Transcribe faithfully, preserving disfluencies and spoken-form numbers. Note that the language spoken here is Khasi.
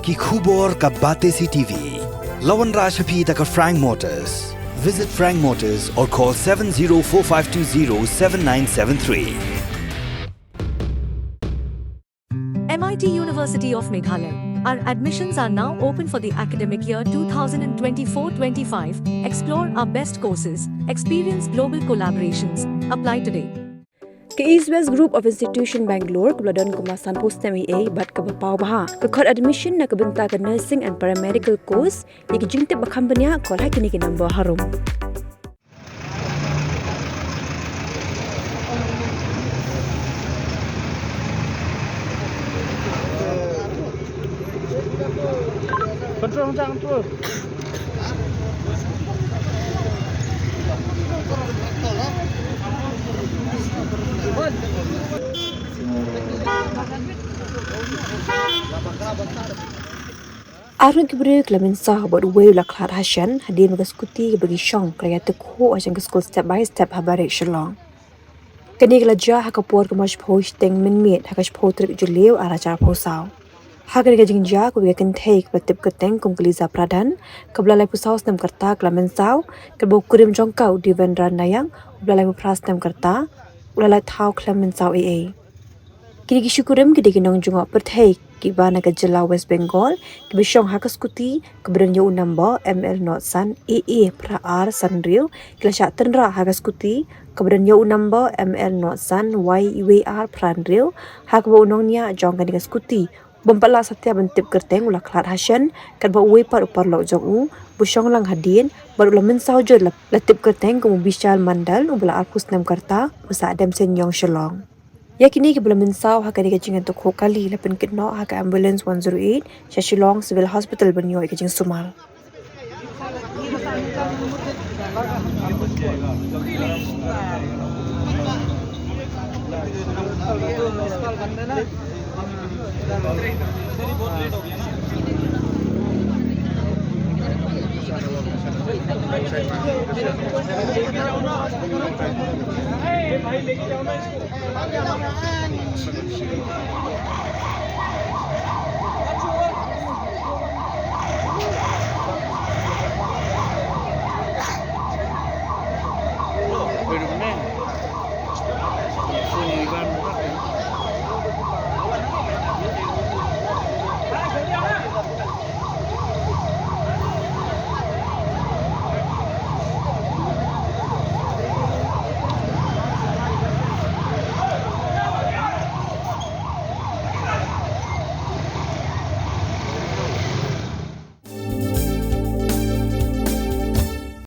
Ki khubor ka Batesi T V. La wanrah sha phi da ka Frank Motors. Visit Frank Motors or call seven zero four five two zero seven nine seven three. M I T University of Meghalaya. Our admissions are now open for the academic year two thousand twenty-four twenty-five. Explore our best courses, experience global collaborations. Apply today. Ka East West Group of Institution Bangalore kaba la don kumba sanphew snem eiei bad kaba paw bha ka khot admission na ka bynta ka nursing and paramedical course. Ïa ki jingtip ba kham bniah, call ha kine ki number harum. Control, control, control. Arngut ki briew ki la mynsaw bad uwei u la khlad ha shen hadien ba ka skuti kaba ki shong ka la ïatyngkhuh ha shen ka skul Step by Step ha Barrack Shillong. Kane ka la jia ha ka por ka mar shiphew shiteng mynmiet ha ka shiphew tarik Jylliew arhajar arphew saw. Ha kane ka jingjia kawei ka kynthei kaba la tip kyrteng kum ka Liza Pradhan, kaba la laiphew saw snem ka rta ka la mynsaw, katba u kurim jong ka u Devendra Nayak uba la laiphew phra snem ka rta u la lait thaw khlem mynsaw eiei. Kine ki shikurim ki dei ki nongjngoh pyrthei kiba na ka jylla West Bengal kiba shong ha ka skuti kaba don ïa u number M L nought san A A phra ar san hynriew, ki la shah tynrah ha ka skuti kaba don ïa u number M L nought san Y W R phra hynriew, ha kaba u nongñiah jong kane ka skuti bym pat lah satia ban tip kyrteng u la khlad ha shen, katba uwei pat u paralok jong u ba shong lang hadien bad u la mynsaw jur la, la tip kyrteng kum u Bishal Mandal uba la arphew snem ka rta, uba sah Demsenyiong Shillong. Ïa kine kiba la mynsaw ha kane ka jingïatyngkhuh kali la pynkit noh ha ka ambulance one zero eight sha Shillong Civil Hospital ban ïoh ïa ka jingsumar.